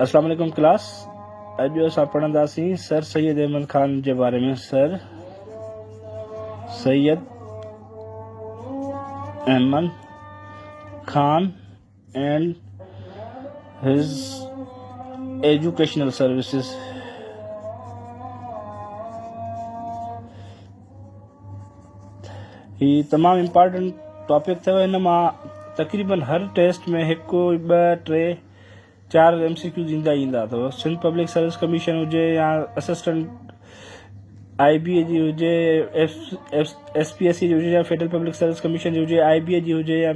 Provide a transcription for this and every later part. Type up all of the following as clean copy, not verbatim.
اسلام عليڪم ڪلاس اڄ اسان پڙهنداسين سر سيد احمد خان جي باري ۾ sir Syed Ahmed Khan and his educational services. هي تمام امپارٽنٽ ٽاپڪ اٿو هن مان تقريبن هر ٽيسٽ ۾ هڪ ٻه ٽي چار ايم سي ڪيوز ايندا ئي ايندا اٿو سنڌ پبلڪ سروس ڪميشن هجي يا اسسٽنٽ آئي بي اي جي هجي ايس پي ايس سي جي هجي يا فيڊرل پبلڪ سروس ڪميشن جي هجي آئي بي اي جي هجي يا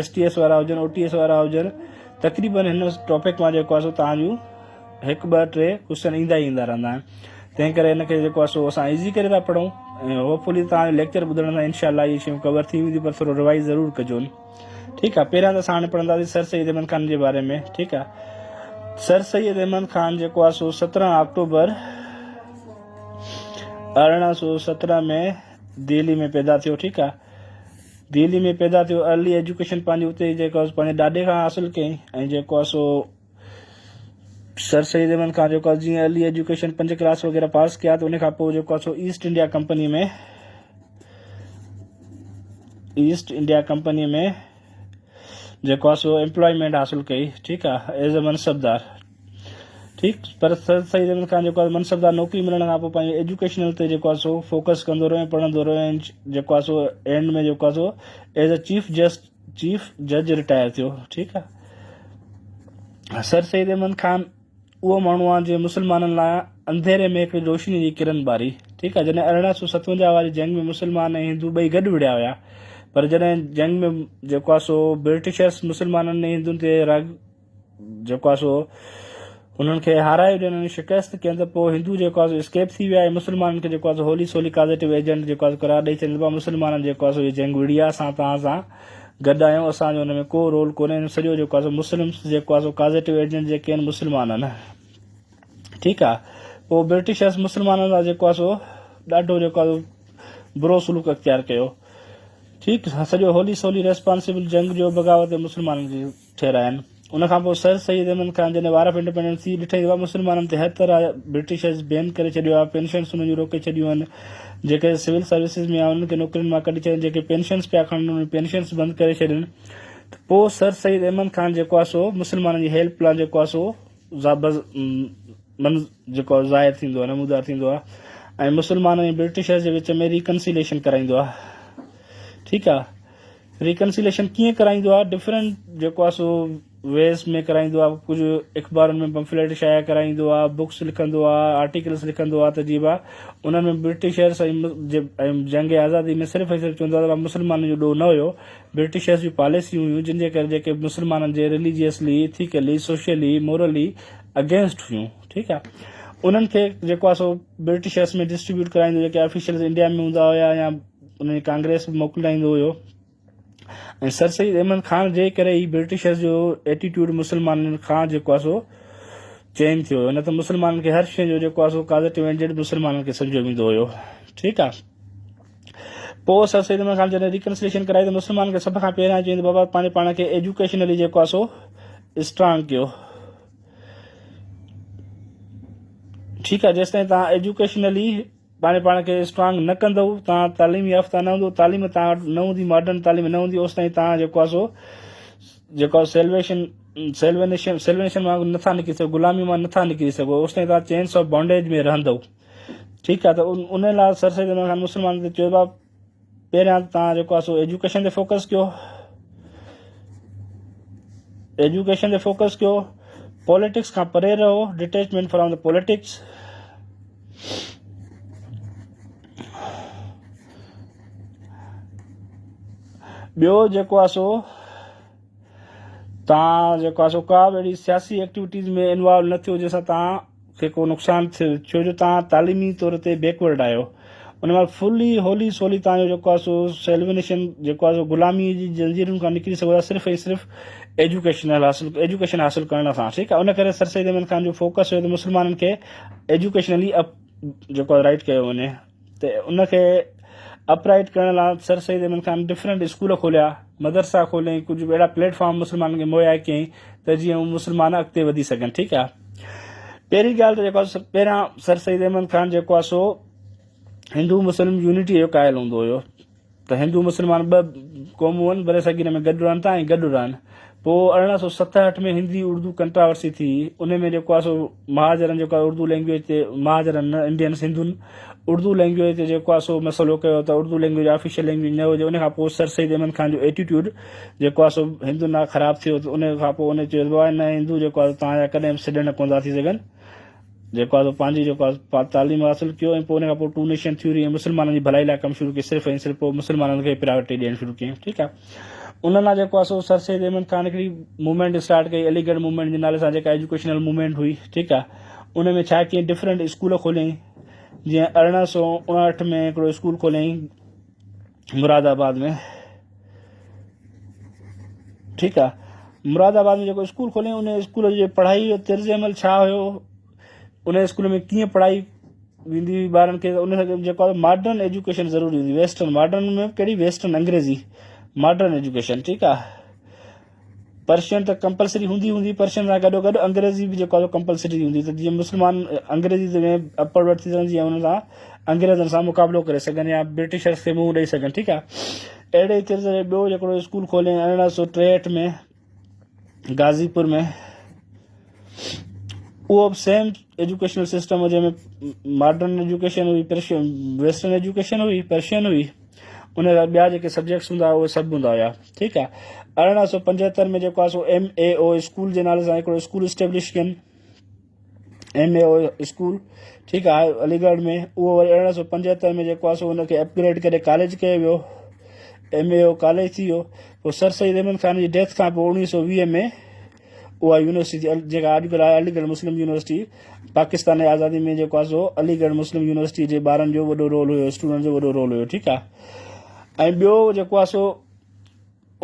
ايس ٽي ايس وارا هجن او ٽي ايس وارا هجن تقريبن هن ٽاپڪ مان جيڪو آهي سو توهان جون هڪ ٻه ٽي ڪوشچن ايندا ئي ايندا رهندا آهن تنهن ڪري هن کي جيڪو آهي سو اسان ايزي ڪري ٿا پڙهون ۽ هوپ فلي توهان جو ليڪچر ٻڌڻ سان انشاء الله اهي شيون ڪور ٿي وينديون پر ٿورو روائز ضرور ڪجو ٺيڪ آهي پهريان ته اسان هاڻي پڙهنداسين سر سيد احمد خان جي باري ۾ ٺيڪ آهي سر سيد احمد خان جيڪو آهي سو 17 آڪٽوبر 1817 ۾ دهلي ۾ پيدا ٿيو ٺيڪ آهي دهلي ۾ پيدا ٿيو ارلي ايجوڪيشن پنهنجي اتي جيڪو پنهنجي ڏاڏي کان حاصل ڪيائين ۽ جيڪو آهي سو سر سيد احمد کان جيڪو آهي جيئن ارلي ايجوڪيشن پنج ڪلاس وغيره پاس ڪيا ته ان کان پوء جيڪو آهي سو East India company ۾ East India company ۾ جيڪو آهي سو امپلائمينٽ حاصل ڪئي ٺيڪ آهي ايز اي منصبدار ٺيڪ پر سر سيد احمد خان جيڪو آهي منصبدار نوڪري ملڻ کان پوء پنهنجي ايجوڪيشنل تي جيڪو آهي سو فوڪس ڪندو رهيو پڙهندو رهيو جيڪو آهي سو اينڊ ۾ جيڪو آهي سو as a chief just chief جج رٽائر ٿيو ٺيڪ آ سر سيد احمد خان اهو ماڻهو آ جنهن مسلمانن لاء انڌيري ۾ هڪڙي روشني جي ڪرن ٻاري ٺيڪ آ جڏهن 1857 واري جنگ ۾ مسلمان ۽ هندو ٻئي گڏ وڙهيا هيا پر جڏهن جنگ ۾ جيڪو آ سو برٽشرس مسلمانن ۽ هندن تي جيڪو آهي سو انهن کي هارايو ڏين ۽ شڪست ڪين ته پوء هندو جيڪو آهي سو اسڪيپ ٿي ويا ۽ مسلمانن کي جيڪو آهي سو هولي سولي ڪازيٽو ايجنٽ جيڪو آهي سو قرار ڏئي ڇڏين ته مسلمانن جيڪو آهي سو هي جنگ وڙهي آهي اسان توهان سان گڏ آهيون اسان جو ان ۾ ڪو رول ڪونهي سڄو جيڪو آهي سو مسلمس جيڪو آهي سو ڪازيٽو ايجنٽ جيڪي آهن مسلمان آهن ٺيڪ آهي پوء برٽشرس مسلمانن سان جيڪو آهي سو ڏاڍو جيڪو آهي سو برو سلوڪ اختيار ڪيو ٺيڪ سڄو هولي سولي ريسپانسبل جنگ جو بغاوت مسلمانن جي ٺهراين. ان کان پوء سر سيد احمد خان جڏهن وار آف انڊيپينڊنس ٿي ڏٺائين ته مسلمانن تي هر طرح برٽشرز بين ڪري ڇڏيو آهي، پينشنس انهن جون روڪي ڇڏيون آهن، جيڪي سول سروسز ۾ آهن انهن کي نوڪرين مان ڪڍي ڇڏين، جيڪي پينشنس پيا کڻن انهن جون پينشنس بند ڪري ڇڏين ته پوء سر سيد احمد خان جيڪو آهي سو مسلمانن جي هيلپ لاء جيڪو آهي سو جيڪو ظاهر ٿيندو آهي نمودار ٿيندو آهي ۽ مسلمان ۽ برٽشرز جي وچ ۾ ريڪنسيليشن ڪرائيندو آهي ٺيڪ آهي. ريڪنسيليشن ڪيئن ڪرائيندو آهي ڊفرنٽ جيڪو آهي سو ويز ۾ ڪرائيندو آهي ڪجهه اخبارن ۾ پمفليٽ شايع ڪرائيندو آهي بڪس لکندو آهي آرٽيڪلس لکندو آهي ته جي با انهن ۾ برٽشرس ۽ جنگ آزادي ۾ صرف ۽ صرف چوندو آهي ته مسلمانن جو ڏوهه نه هيو برٽشرس جون پاليسيون هيون جن جي ڪري جيڪي مسلمانن جي رليجيسلي اٿيڪلي سوشلي مورلي اگينسٽ هيون ٺيڪ آهي انهن کي جيڪو آهي سو برٽشرس ۾ ڊسٽريبيوٽ ڪرائيندو جيڪي آفيشلز انڊيا ۾ هوندا هيا يا انهن جي ڪانگريس به موڪلائيندو هيو ۽ سر سيد احمد خان جي ڪري ئي برٽشرز جو ايٽيٽيوڊ مسلمانن کان جيڪو آهي سو چينج ٿيو هيو نه ته مسلمانن کي هر شيء جو جيڪو آهي سو ڪازيٽو ايجنٽ مسلمانن کي سمجهيو ويندو هيو ٺيڪ آهي پوء سر سيد احمد خان جڏهن ريڪنسليشن ڪرائي ته مسلمانن کي سڀ کان پهريان چيائين ته بابا پنهنجي پاڻ کي ايجوڪيشنلي جيڪو آهي سو اسٽرانگ ڪيو ٺيڪ آهي جيستائين توهان ايجوڪيشنلي پنهنجي پاڻ کي اسٽرانگ نه ڪندؤ، توهان تعليم يافته نه هوندؤ، تعليم توهان وٽ نه هوندي، ماڊرن تعليم نه هوندي، اوستائين توهان جيڪو آهي سو جيڪو آهي سيلويشن سيلوينيشن سيلوينيشن مان نٿا نڪري سگهو، غلامي مان نٿا نڪري سگهو، اوستائين توهان چينس آف بانڊيج ۾ رهندؤ. ٺيڪ آهي ته ان لاء سر سيد احمد خان مسلمانن تي چيو ته پهريان توهان جيڪو آهي سو ايجوڪيشن تي فوڪس ڪيو ايجوڪيشن تي فوڪس ڪيو پوليٽڪس کان پري رهو ڊيٽيچمينٽ فرام the politics ٻيو جيڪو آهي سو تان جيڪو آهي سو ڪا به اهڙي سياسي ايڪٽيوٽيز ۾ انوالو نه ٿيو جنهن سان تان کي ڪو نقصان ٿئي ڇو جو توهان تعليمي طور تي بيڪورڊ آهيو ان مهل فلي هولي سولي توهان جو جيڪو آهي سو سيلوينيشن جيڪو آهي سو غلامي جي زنجيرن کان نڪري سگهو ٿا صرف ۽ صرف ايجوڪيشنل حاصل ايجوڪيشن حاصل ڪرڻ سان ٺيڪ آهي ان ڪري سر سيد احمد خان جو فوڪس هيو ته مسلمانن کي ايجوڪيشنلي اپ جيڪو آهي رائٽ ڪيو وڃي ته ان کي اپ رائٽ ڪرڻ لاء sir Syed Ahmed Khan different school کوليا مدرسا کوليائين ڪجهه اهڙا پليٽ فارم مسلمانن کي مهيا ڪيائين ته جيئن هو مسلمان اڳتي وڌي سگهن ٺيڪ آ پهرين ڳالهه ته جيڪو آ پهريان سر سيد احمد خان جيڪو آ سو هندو مسلم يونٽي جو قائل هوندو هيو ته هندو مسلمان ٻه قومون آهن برصغير ۾ گڏ رهن ٿا ۽ گڏ رهن. پوء 1867 ۾ هندي اردو ڪنٽراورسي ٿي ان ۾ جيڪو آهي سو مهاجرن جيڪو آهي اردو لينگويج تي مهاجرن نه انڊينس هندن اردو لينگويج تي جيڪو آهي سو مسئلو ڪيو ته اردو لينگويج آفيشل لينگويج نه هجي ان کان پوء سر سيد احمد خان جو ايٽيٽيوڊ جيڪو آهي سو هندن لاء خراب ٿيو ته ان کان پوء ان چيو ته بابا نه هندو جيڪو آهي توهان جا ڪڏهن به سڏ نه ڪونه ٿا ٿي سگهن جيڪو آهي سو پنهنجي جيڪو آهي تعليم حاصل ڪيو ۽ پوء ان کان پوء ٽو نيشن ٿيوري ۽ مسلمانن جي ڀلائي لاء ڪم شروع ڪيو صرف ۽ صرف پوء مسلمانن کي پرائرٽي ڏيڻ شروع ڪيائين ٺيڪ آهي ان لاء جيڪو آهي سو سر سيد احمد خان هڪڙي موومينٽ اسٽارٽ ڪئي علي ڳڙهه موومينٽ جي نالي سان جيڪا ايجوڪيشنل موومينٽ هئي ٺيڪ آهي ان ۾ ڇا ڪيائين ڊفرنٽ اسڪول کوليائين جيئن 1859 ۾ هڪڙو اسڪول کوليائين مراد آباد ۾ ٺيڪ آ مراد آباد ۾ جيڪو اسڪول کوليائين ان اسڪول جي پڙهائي جو طرز عمل ڇا هيو ان اسڪول ۾ ڪيئن پڙهائي ويندي هئي ٻارن کي ان سان جيڪو ماڊرن ايجوڪيشن ضروري هوندي ويسٽرن ماڊرن ۾ ڪهڙي ويسٽرن انگريزي ماڊرن ايجوڪيشن ٺيڪ آ پرشين ته ڪمپلسري هوندي هوندي پرشين سان گڏو گڏ انگريزي به جيڪو آهي ڪمپلسري هوندي ته جيئن مسلمان انگريزي ۾ اپر وٽ ٿي سگهن جيئن انهن سان انگريزن سان مقابلو ڪري سگهن يا برٽشرس کي منهن ڏئي سگهن ٺيڪ آهي اهڙي طرز جو ٻيو جيڪو اسڪول کولي 1863 ۾ غازي پور ۾ اهو به سيم ايجوڪيشنل سسٽم هو جنهن ۾ ماڊرن ايجوڪيشن هئي پرشين ويسٽرن ايجوڪيشن هئي پرشين هئي ان جا ٻيا جيڪي سبجيڪٽس هوندا هئا اهي سڀ هوندا هيا ٺيڪ آ 1875 ۾ جيڪو آ سو ايم اي او اسڪول جي نالي سان هڪڙو اسڪول اسٽيبلش ڪين ايم اي او اسڪول ٺيڪ آ علي ڳڙهه ۾ اهو وري 1875 ۾ جيڪو آ سو ان کي اپگريڊ ڪري ڪاليج ڪيو ويو ايم اي او ڪاليج ٿي ويو پوء سر سيد احمد خان جي ڊيٿ کان پوء 1920 ۾ اها يونيورسٽي جيڪا اڄڪلهه آهي علي ڳڙهه مسلم يونيورسٽي پاڪستان جي آزادي ۾ جيڪو آهي سو علي ڳڙهه مسلم يونيورسٽي جي ٻارن جو وڏو رول هيو اسٽوڊنٽ جو وڏو رول هيو ٺيڪ آهي ۽ ٻيو جيڪو آهي سو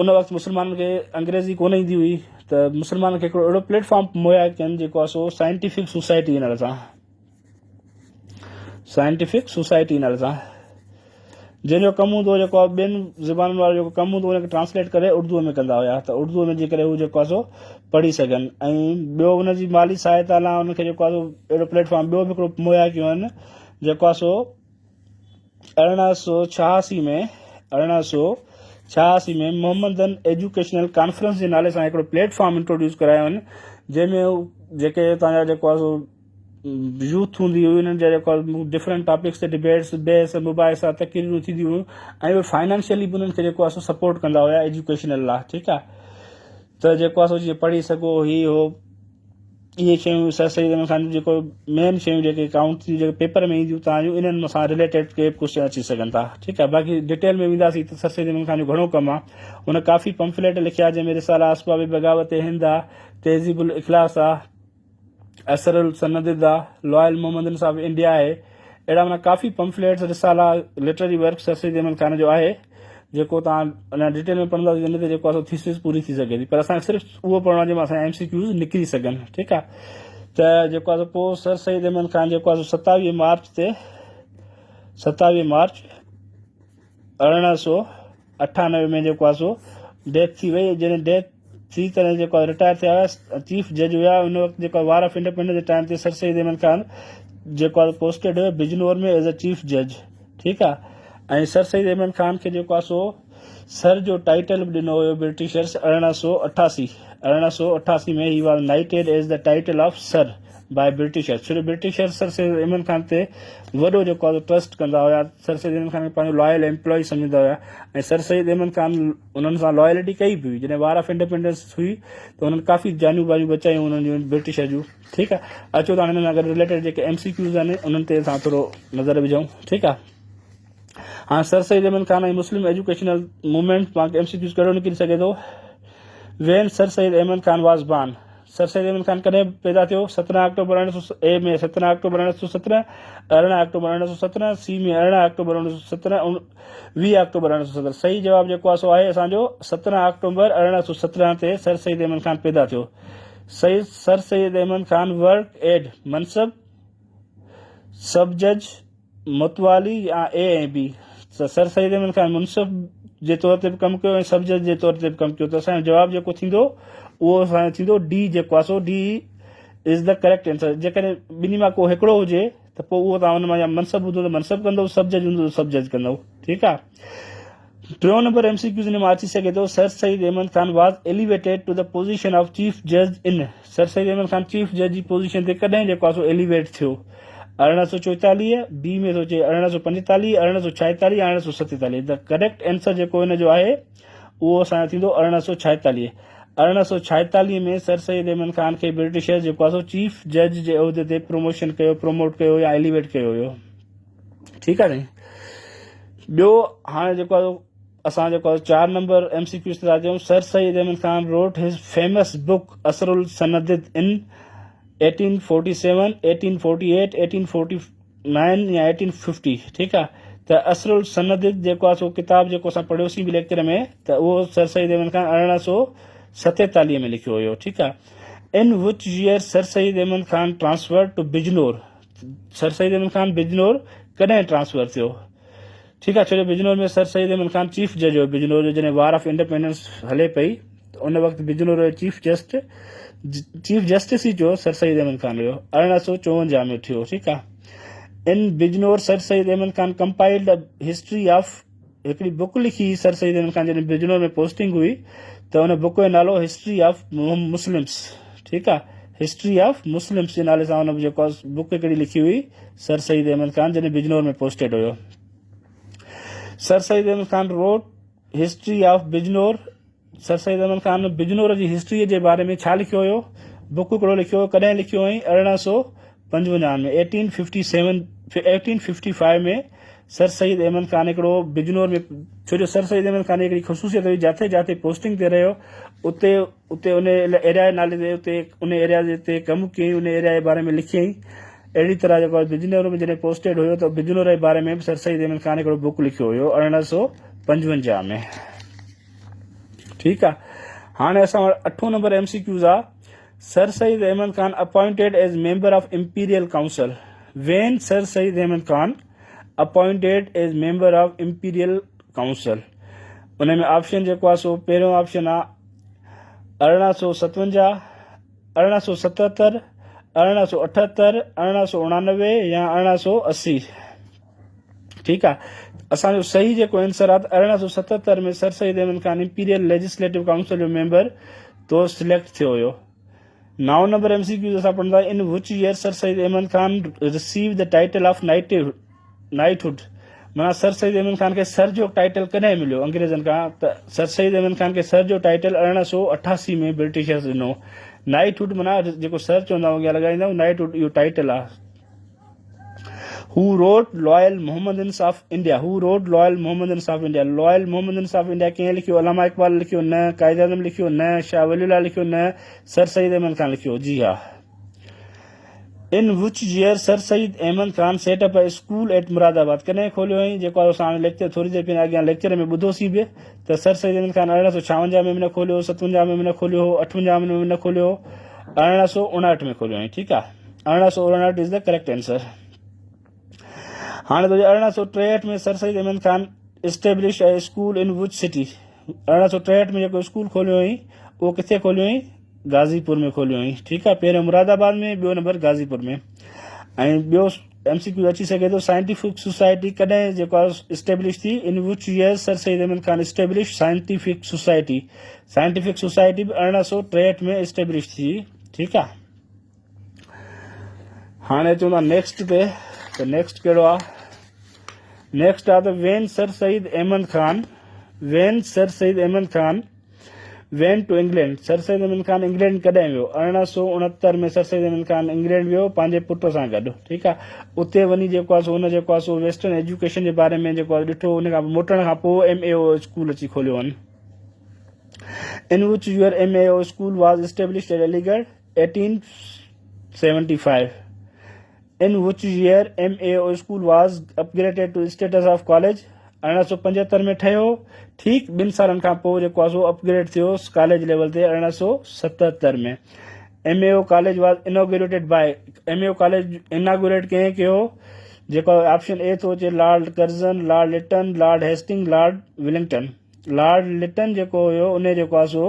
ان وقت مسلمانن کي انگريزي ڪونه ايندي هئي ته مسلمانن کي هڪڙو اهڙو پليٽ فارم مهيا ڪين جيڪو آهي سو سائنٽيفڪ سوسائٽي جي نالي سان سائنٽيفڪ سوسائٽي نالي سان جنهن جو ڪم هوندو هو جيڪو ٻين زبانن وارو جيڪو ڪم هوندو هو ان کي ٽرانسليٽ ڪري اردو ۾ ڪندا هيا ته اردو ۾ جيڪڏهن هو جيڪو آهي سو پڙهي سگهن ۽ ٻيو ان جي مالي سهائتا لاء ان کي جيڪو آهي سو اهڙو پليٽ فارم ٻيو به هڪڙو مهيا ڪيو آهن جيڪو آهي سو 1886 ۾ 1886 ۾ محمدن ايجوڪيشنل ڪانفرنس جي نالي سان هڪڙو پليٽ فارم انٽروڊيوس ڪرايو آهن جنهن ۾ جيڪي هتان جا جيڪو آهي سو يوٿ هوندي هئي انهن جا جيڪو ڊفرنٽ ٽاپڪس تي ڊبيٽس بحث مباحثا تقريرون ٿينديون هيون ۽ اهي فائنانشلي به انهن کي جيڪو آهي سو سپورٽ ڪندا هيا ايجوڪيشنل لاء ٺيڪ آهي ته جيڪو آهي سو جيئن پڙهي سگهو هي هو اهي شيون سر سيد احمد خان جون جيڪو مين شيون جيڪي ڪائونٽ ٿينديون جيڪي پيپر ۾ اينديون تان جون انهن سان رليٽيڊ ڪي به ڪوشچن اچي سگهن ٿا ٺيڪ آهي باقي ڊيٽيل ۾ وينداسين ته سر سيد احمد خان جو گهڻو ڪم آهي هن ڪافي پمفليٽ لکيا جنهن ۾ رسالا اسباب بغاوت هند آ تهذيب الاخلاص آ اثر السند آ لائل محمدن صاحب انڊيا آهي اهڙا معنيٰ ڪافي پمفليٽس رسالا لٽرري ورڪ سر سيد احمد خان جو آهي جيڪو توهان اڃا ڊيٽيل ۾ پڙهندا ته ان تي جيڪو آهي سو ٿيسز پوري ٿي سگهي ٿي پر اسان کي صرف اهو پڙهڻو آهي جنهن مان اسان جا ايم سي ڪيوز نڪري سگهن ٺيڪ آهي ته جيڪو آهي سو پوء سر سيد احمد خان جيڪو آهي سو 27 مارچ تي 27 مارچ 1898 ۾ جيڪو آهي سو ڊيٿ ٿي وئي جڏهن ڊيٿ ٿي تڏهن جيڪو آهي رٽائر ٿيا هيا چيف جج هيا ان وقت جيڪو وار آف انڊيپينڊنس جي ٽائيم تي سر سيد احمد خان جيڪو آهي posted have Bijnor ۾ as a chief جج ٺيڪ آهي ۽ سر سيد احمد خان کي جيڪو آهي سو سر جو ٽائيٽل به ڏنو هيو Britishers 1888 1888 ۾ he was knighted as the title of sir by Britishers ڇو جو برٽشرز سر سيد احمد خان تي وڏو جيڪو آهي ٽرسٽ ڪندا هيا سر سيد احمد خان کي پنهنجو لائل ايمپلائي سمجهندا هيا ۽ سر سيد احمد خان انهن سان لائلٽي ڪئي به هئي جڏهن وار آف انڊيپينڊنس هئي ته انهن ڪافي جانيون بازيون بچايون انهن جون برٽشر جون ٺيڪ آهي اچو ته هاڻي انهن سان گڏ رليٽيڊ جيڪي ايم سي ڪيوز آهن انهن تي اسان ٿورو نظر وجهون ٺيڪ آهي هاڻي sir Syed Ahmed Khan ۽ Muslim educational movement مان ايم سي ڪيوز ڪهڙو نڪري سگهي ٿو when sir Syed Ahmed Khan was born sir Syed Ahmed Khan ڪڏهن پيدا ٿيو؟ 17 آڪٽوبر 1800 اي ۾ 17 آڪٽوبر 1817، 18 آڪٽوبر 1817، سي ۾ 18 آڪٽوبر 1817، 20 آڪٽوبر 1817. صحيح جواب جيڪو آهي سو آهي اسان جو 17 آڪٽوبر 1817 تي سر سيد احمد خان پيدا ٿيو. سر سيد احمد خان ورڪ ايڊ منصب سب جج متوالي يا اي ۽ بي ته سر سيد احمد خان منصف جي طور تي به ڪم ڪيو ۽ سب جج جي طور تي به ڪم ڪيو ته اسان جو جواب جيڪو ٿيندو اهو اسان جو ٿيندو ڊي جيڪو آهي سو D is the correct answer جيڪڏهن ٻنهي مان ڪو هڪڙو هجي ته پوء اهو توهان ان مان يا منصب هوندو ته منصب ڪندو سب جج هوندو ته سب جج ڪندو ٺيڪ آهي ٽيون نمبر ايم سي ڪيوز ان مان اچي سگهي ٿو sir Syed Ahmed Khan was elevated to the position of chief جج ان سر سيد احمد خان چيف جج جي پوزيشن تي ڪڏهن جيڪو آهي سو ايليويٽ ٿيو 1844 بي ۾ ٿو چئي 1845 1846 1847 ته ڪريڪٽ آنسر جيڪو ان جو آهي اهو اسان جو ٿيندو 1846 1846 ۾ سر سيد احمد خان کي برٽشرز جيڪو آهي سو چيف جج جي عهدي تي پروموشن ڪيو پروموٽ ڪيو يا ايليويٽ ڪيو ويو ٺيڪ آهي سائين ٻيو هاڻي جيڪو آهي اسان جيڪو آهي چار نمبر ايم سي ڪيوز ٿا چئون sir Syed Ahmed Khan wrote his famous book Asr al Sanadid in 1847 1848 1849 يا 1850 ٺيڪ آهي ته اسر السندد جيڪو آهي سو ڪتاب جيڪو اسان پڙهيوسين به ليڪچر ۾ ته اهو سر سيد احمد خان 1847 ۾ لکيو هيو ٺيڪ آهي in which year sir Syed Ahmed Khan transfer to Bijnor sir Syed Ahmed Khan Bijnor ڪڏهن ٽرانسفر ٿيو؟ ٺيڪ آهي ڇو جو بجنور ۾ سر سيد احمد خان چيف جج هو بجنور جو جڏهن وار آف انڊيپينڊنس هلي پئي ته ان وقت بجنور جو چيف جسٽ چيف جسٽس ئي جو سر سيد احمد خان هيو 1854 ۾ ٿيو ٺيڪ آهي in Bijnor sir Syed Ahmed Khan compiled history of هڪڙي بڪ لکي سر سيد احمد خان جڏهن بجنور ۾ پوسٽنگ هئي ته ان بڪ جو نالو هسٽري آف مسلمس ٺيڪ آ هسٽري آف مسلمس جي نالي سان ان جيڪو بڪ هڪڙي لکي هئي سر سيد احمد خان جڏهن Bijnor ۾ posted have sir Syed Ahmed Khan wrote history of Bijnor sir Syed Ahmed Khan Bijnor جي هسٽري جي باري ۾ ڇا لکيو هيو بڪ هڪڙو لکيو هيو ڪڏهن لکيو هئائين 1855 ۾ 1857 1855 ۾ سر سيد احمد خان هڪڙو بجنور ۾ ڇو جو سر سيد احمد خان جي هڪڙي خصوصيت هئي جاٿي جاٿي پوسٽنگ تي رهيو اتي اتي ان ايريا جي نالي تي اتي ان ايريا تي ڪم ڪيائين ان ايريا جي باري ۾ لکيائين اهڙي طرح جيڪو بجنور ۾ جڏهن پوسٽيڊ هيو ته بجنور جي باري ۾ به سر سيد احمد خان هڪڙو بڪ لکيو هيو 1855 ۾ ٺيڪ آ هاڻي اسان وٽ اٺون نمبر ايم سي ڪيوز آ sir Syed Ahmed Khan appointed as member of imperial council when sir Syed Ahmed Khan appointed as member of imperial council in ۾ option جيڪو آ سو پهريون آپشن آ 1857 1877 1878 1889 يا 1880 ٺيڪ آ اسان جو صحيح جيڪو آنسر آ ته 1877 ۾ sir Syed Ahmed Khan imperial legislative council جو ميمبر طور سليڪٽ ٿيو هيو نائون نمبر ايم سي ڪيوز اسان پڙهندا in which year sir Syed Ahmed Khan receive the title of knighthood معنيٰ سر سيد احمد خان کي سر جو ٽائيٽل ڪڏهن مليو انگريزن کان ته سر سيد احمد خان کي سر جو ٽائيٽل 1888 ۾ برٽشرز ڏنو نائٽ هوڊ معنيٰ جيڪو سر چوندا آهيون اڳيان لڳائيندا آهيون نائٽ هوڊ اهو ٽائيٽل آهي Who wrote Loyal Mohammedans of India? Who wrote Loyal Mohammedans of India? Loyal Mohammedans of India ڪنهن لکيو؟ علامه اقبال لکيو نه، قائد اعظم لکيو نه، شاهه ولي الله لکيو نه، سر سيد احمد خان لکيو جي ها. In which year Sir Syed Ahmed Khan set up a school at Moradabad? ڪڏهن کوليو هئائين؟ جيڪو اسان هاڻي ليڪچر ٿوري دير پهريان اڳيان ليڪچر ۾ ٻڌوسين به ته سر سيد احمد خان 1856 ۾ به نه کوليو هو، 57 ۾ به نه کوليو هو، 58 ۾ به نه کوليو هو، 1859 ۾ کوليو هئائين ٺيڪ آ. 1859 از the correct answer. هاڻي ٿو چئي 1863 ۾ sir Syed Ahmed Khan establish a school in which city 1863 ۾ جيڪو اسڪول کوليو هئائين اهو ڪٿي کوليو هئائين غازي پور ۾ کوليو هئائين ٺيڪ آهي پهريون مراد آباد ۾ ٻيو نمبر غازي پور ۾ ۽ ٻيو ايم سي ڪيو اچي سگهي ٿو سائنٽيفڪ سوسائٽي ڪڏهن جيڪو اسٽيبلش ٿي in which year sir Syed Ahmed Khan establish scientific society scientific society به 1863 ۾ اسٽيبلش ٿي ٺيڪ آهي هاڻي اچون ٿا نيڪسٽ تي ته نيڪسٽ ڪهڙو آ نيڪسٽ آ ته when sir Syed Ahmed Khan when sir Syed Ahmed Khan went to England sir Syed Ahmed Khan England ڪڏهن ويو 1869 ۾ سر سيد احمد خان انگلينڊ ويو پنهنجي پٽ سان گڏ ٺيڪ آ اتي وڃي جيڪو آ سو ان جيڪو آ سو ويسٽرن ايجوڪيشن جي باري ۾ جيڪو آ ڏٺو ان کان موٽڻ کان پوء ايم اي او اسڪول اچي کوليو هن in which year M A O school was established at Aligarh 1875 in which year M A O school was upgraded to status of college 1875 ۾ ٺهيو ٺيڪ ٻن سالن کان پوء جيڪو آهي سو اپگريڊ ٿيو ڪاليج ليول تي 1877 ۾ M A O college was inaugurated by M A O college inaugurate ڪنهن ڪيو جيڪو آپشن اي ٿو اچي lord Curzon lord Lytton lord Hastings lord Wellington lord Lytton جيڪو هيو ان جيڪو آهي سو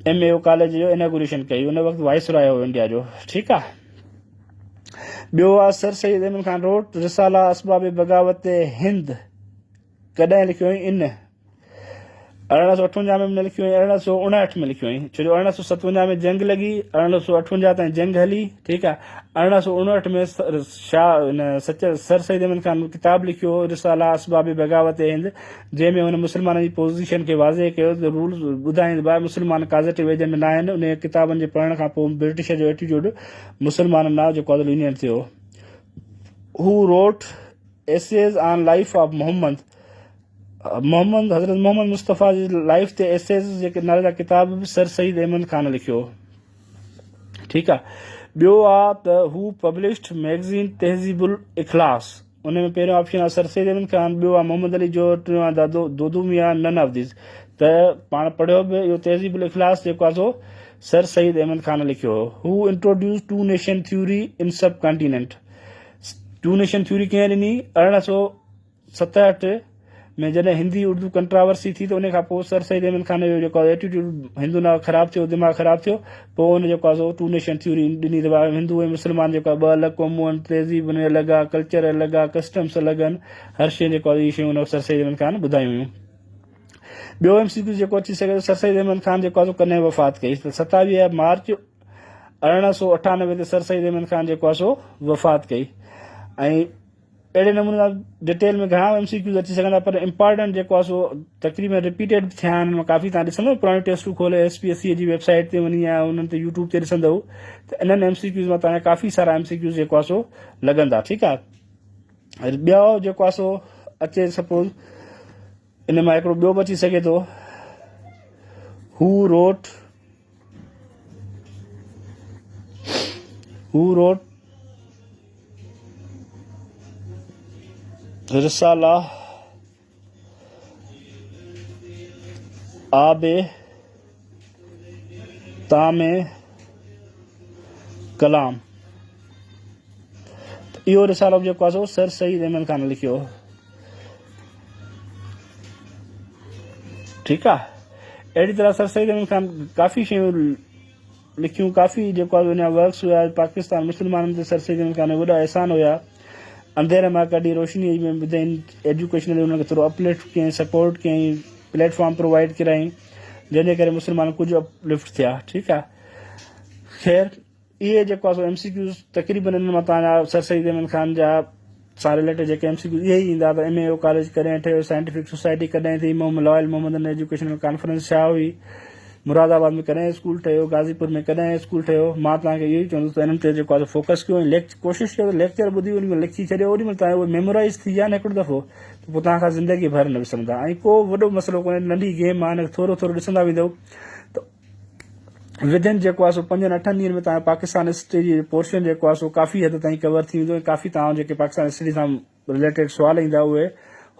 ايم اي او ڪاليج جو اناگوريشن ڪئي ان وقت وائس راء هو انڊيا جو ٺيڪ آ ٻيو آ سر سيد احمد خان روٽ رسالا اسباب بغاوت هند ڪڏهن لکيو هئين ان 1858 ۾ نه لکيو هئين 1859 ۾ لکيو هئين ڇو جو 1857 ۾ جنگ لڳي 1858 تائين جنگ هلي ٺيڪ آ 1859 ۾ شاهه ان سچل سر سيد احمد خان ڪتاب لکيو رسالا اسباب بغاوت هند جنهن ۾ هن مسلمانن جي پوزيشن کي واضح ڪيو ته رولز ٻڌائين ته ڀاء مسلمان ڪازيٽو ايجنٽ نه آهن انهي ڪتابن جي پڙهڻ کان پوء برٽش جو ايٽيٽيوڊ مسلمانن ڏانهن جيڪو آهي لينيئنٽ ٿيو هو wrote essays on life of Muhammad Muhammad حضرت محمد مصطفيٰ جي لائف تي ايسيز جي نالي جا ڪتاب به سر سيد احمد خان لکيو ٺيڪ آ ٻيو آ ته هو پبلشڊ ميگزين تهذيب الاخلاص ان ۾ پهريون آپشن آ سر سيد احمد خان ٻيو آ محمد علي جوهر ٽيون آ دادو دودو ميان نن آف these ته پاڻ پڙهيو به اهو تهذيب الاخلاص جيڪو آ سو سر سيد احمد خان لکيو هو هو introduce two nation theory in subcontinent two nation theory ڪنهن ڏني؟ 1867 ۾ جڏهن هندي اردو ڪنٽراورسي ٿي ته ان کان پوء سر سيد احمد خان جو جيڪو ايٽيٽيوڊ هندن کان خراب ٿيو دماغ خراب ٿيو پوء ان جيڪو آهي سو ٽو نيشن ٿيوري ڏني ته هندو ۽ مسلمان جيڪو آهي ٻه الڳ قومون آهن تهذيب ان الڳ آهي ڪلچر الڳ آهي ڪسٽمس الڳ آهن هر شيء جيڪو آهي اهي شيون ان سر سيد احمد خان ٻڌايون هيون ٻيو ايم سي ڪيو جيڪو اچي سگهي ٿو سر سيد احمد خان جيڪو آهي سو ڪڏهن وفات ڪئي ته 27 مارچ 1898 تي سر سيد احمد خان جيڪو آهي سو وفات ڪئي ۽ اهڙي نموني سان ڊيٽيل ۾ گهڻا ايم سي ڪيوز اچي سگهن ٿا پر امپارٽنٽ جيڪو آهي سو تقريبن رپيٽيڊ به ٿيا آهن ڪافي تان ڏسندو پراڻيون ٽيسٽون کولي ايس پي ايس سي جي ويب سائيٽ تي وڃي يا انهن تي يوٽيوب تي ڏسندو ته انهن ايم سي ڪيوز مان تان ڪافي سارا ايم سي ڪيوز جيڪو آهي سو لڳندا ٺيڪ آهي ٻيو جيڪو آهي سو اچي سپوز ان مان هڪڙو ٻيو به اچي سگهي ٿو هو روٽ هو روٽ رسالا آب تام ڪلام اهو رسالو جيڪو آهي سو سر سيد احمد خان لکيو ٺيڪ آ اهڙي طرح سر سيد احمد خان ڪافي شيون لکيون ڪافي جيڪو آ ان جا ورڪس هيا پاڪستان مسلمانن تي سر سيد احمد خان وڏا احسان هيا انڌيري مان ڪڍي روشني ۾ وڌائين ايجوڪيشنل انهن کي ٿورو اپلفٽ ڪيائين سپورٽ ڪيائين پليٽ فارم پرووائڊ ڪرايائين جنهن جي ڪري مسلمان ڪجهه اپلفٽ ٿيا ٺيڪ آ خير اهي جيڪو آهي سو ايم سي ڪيوز تقريبن انهن مان توهان جا سر سيد احمد خان جا سان رليٽيڊ جيڪي ايم سي ڪيوز اهي ئي ايندا ته ايم اي او ڪاليج ڪڏهن ٺهيو سائنٽيفڪ سوسائٽي ڪڏهن ٿي محمد لائل محمدن ايجوڪيشنل ڪانفرنس ڇا هئي مراد آباد ۾ ڪڏهن اسڪول ٺهيو غازي پور ۾ ڪڏهن اسڪول ٺهيو مان توهان کي اهو ئي چوندس ته انهن تي جيڪو آهي فوڪس ڪيو ۽ ليڪچ ڪوشش ڪيو ته ليڪچر ٻڌي ان ۾ لکي ڇڏيو اوڏي مهل توهان اهي ميمورائز ٿي ويا نه هڪڙو دفعو ته پوء توهان کان زندگي ڀر نه وسرندا ۽ ڪو وڏو مسئلو ڪونهي ننڍي گيم آهي هن کي ٿورو ٿورو ڏسندا ويندو ته وڌن جيڪو آهي سو پنجن اٺن ڏينهن ۾ توهان پاڪستان هسٽري جي پورشن جيڪو آهي سو ڪافي حد تائين ڪور ٿي ويندو ۽ ڪافي توهان جيڪي پاڪستان هسٽري سان رليٽيڊ سوال ايندا اهي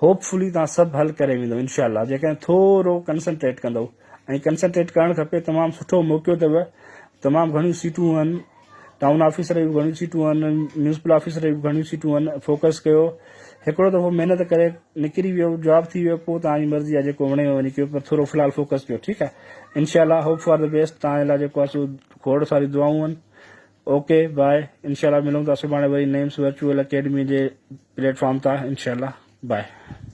هوپ فلي توهان سڀ حل ڪري ويندو انشاء الله جيڪڏهن ٿورو ڪنسنٽريٽ ڪندو ۽ ڪنسنٽريٽ ڪرڻ کپي تمام سٺو موقعو اٿو تمام گهڻيون سيٽون آهن ٽائون آفيسر جون گهڻيون سيٽون آهن ميونسپل آفيسر جون گهڻيون سيٽون آهن فوڪس ڪيو هڪڙو دفعو محنت ڪري نڪري ويو جاب ٿي ويو پوء توهان جي مرضي آهي جيڪو وڻي وڃي ڪيو پر ٿورو في الحال فوڪس ڪيو ٺيڪ آهي انشاء الله هوپ فار the best توهان جي لاء جيڪو آهي سو کوڙ ساري دعائون آهن اوڪي باء انشاء الله ملون ٿا سڀاڻي وري نيمس ورچوئل اڪيڊمي جي پليٽ فارم تان انشاء الله باء.